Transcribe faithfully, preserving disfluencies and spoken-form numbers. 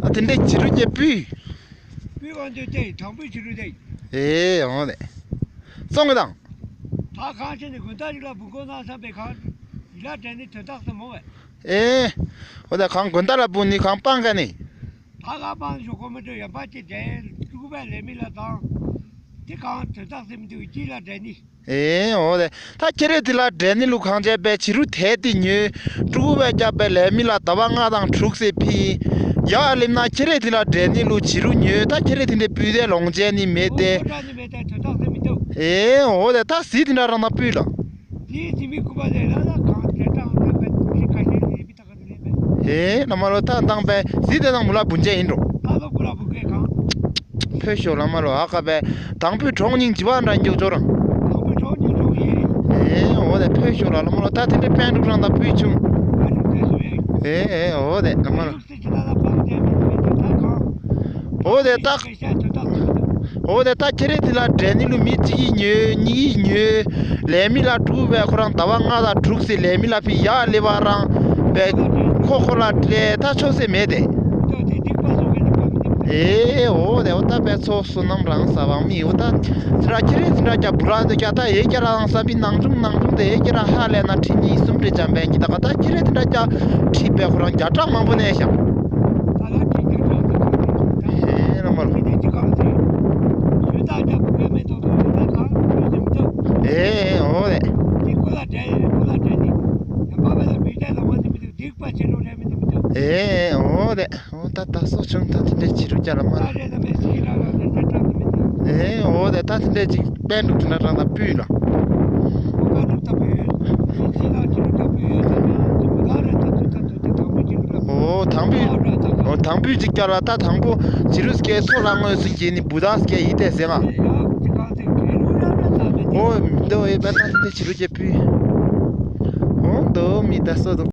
ཨ་དེ་འདྲའི་བྱི་རུ་སྐྱེ་སྤུས། སྤུས་གང་འདོད་དེ་དང་པོའི་བྱི་རུ་དེ། ཨེ་འོ་དེ། སོང་གི་དང་། ད་གང་བྱས་ནས་དགོན་བདག་རིགས་ལ་བུ་མགོ་ནང་བསམ་པའི་གང་ཡིད་ལ་དྲན་ནས་དོན་དག་སེ་མོ་བས། ཨེ། འོ་དེ་གང་དགོན་བདག་ལ་བུ་ནི་གང་སྤང་ག་ནི། ད་ག་སྤང་ཞོག་གོ་མི་འགྲོ་ཡོད་པ་ཅི་དྲན་ཀྲུ་གུ་པའི་ལས་མི་ལ་དང་། དེ་གང་དོན་དག་སེ་མི་འདུག་ཡིད་ལ་དྲན་ནི། ཨེ་འོ་དེ། ད་ཁྱེད་རེ་དེ་ལ་འདྲེ་ནི་ལུ་གང་བྱས་པའི་བྱི་རུ་དེ་དེ་ཉོས། ཕྲུ་གུ་བས་བསྐྱབས་པའི་ལས་མི་ལ་ཟླ་བ་ལྔ་དང་དྲུག་ཙམ་ཕྱིན། ཡར་སླེབས་ན་ཁྱེད་རེ་དེ་ལ་འདྲེ་ནི་ལུ་བྱི་རུ་ཉོས། ད་ཁྱེད་རེ་དེ་འདྲའི་སྤུས་དེ་ལོངས་སྤྱད་ནི་མེད་དེ། ཨེ་འོ་དེ། ད་གཟི་དེ་འདྲ་རང་དང་སྤུས་ལ། ཨེ་བླ་མ་ལོ་ད་འདང་པའི་གཟི་དེ་དང་མུ་ལ་བུན་ཅན་ཡིན་འགྲོ། ཕོ་ཤོ་བླ་མ་ལོ་ཨ་ཀ་པའི་དང་པོའི་གྲོགས་སྙིང་བྱི་བ་འདྲ་འགྱོ་ཅོ་རང་། ཨེ་འོ་དེ་ཕོ་ཤོ་ལ་བླ་མ་ལོ་ད་དེ་འདྲའི་པན་ཕྲུག་རང་དང་སྤུས་ཆུང་། ཨེ་ཨེ་འོ་དེ་བླ་མ་ལོ། འོ་དེ་ད། འོ་དེ་ད་ཁྱེད་རེ་དེ་ལ་འདྲེ་ནི་ལུ་མི་གཅིག་གིས་ཉོས། གཉིས་ཀྱིས་ཉོས། ལས་མི་ལ་ཕྲུ་གུ་བས་ཁོ་རང་ཟླ་བ་ལྔ་དང་དྲུག་ཙམ་ལས་མི་ལ་ཕི་ཡག་ལེ་བ་རང་བས་ཁོ་ཁོ་ལ་སྤྲད་ད་ཆོག་སེ་མེད་དེ། ཨེ་འོ་དེ་འོ་ད་བས་ཚོ་བསོད་ནམས་རང་ས་བང་མི་འོ་ད་ཚི་ར་ཁྱེད་རེ་ཚི་ར་ཀྱ་བུ་ར་དེ་ཀྱ་ད་ཨེ་ཀྱ་ར་རང་ས་བི་ནང་ཆུང་ནང་ཆུང་དེ་ཨེ་ཀྱ་ར་ཧ་ལས་ན་ཁྲི་གཉིས་གསུམ་རེ་ཅམ་པས་ཀྱི་ད་ག་ད་ཁྱེད་རེ་ཚི་ར་ཀྱ་ཁྲི་བས་ཁོ་རང་བརྒྱ་ཕྲག་མང་པོ་ནས་ཤག་ཨེ་ར་མ་ར། ཨེ་འོ་དེ། ཨེ་འོ་དེ། འོ་ད་ད་སོ་ཆུང་ད་དེ་འདྲའི་བྱི་རུ་ཀྱ་ལ་མ་ར། ཨེ་འོ་དེ་ད་དེ་འདྲའི་ཅིག་པན་འདུག་དེ་འདྲ་རང་ད་སྤུས་ལ། འོ་དང་པོའི། འོ་དང་པོའི་ཅིག་ཀྱ་ལ་ད་དང་པོ་བྱི་རུ་སྐྱེ་སོ་ལ་དངོས་སུ་སྐྱེ་ནི་བུ་དག་སྐྱེ་ཡིན་ཏེ་ཟེར་མ། འོ་འདི་འོ་ཨེ་པ་ད་དེ་འདྲའི་བྱི་རུ་སྐྱེ་སྤུས། འོ་འདི་མི་ད་སོ་དང་།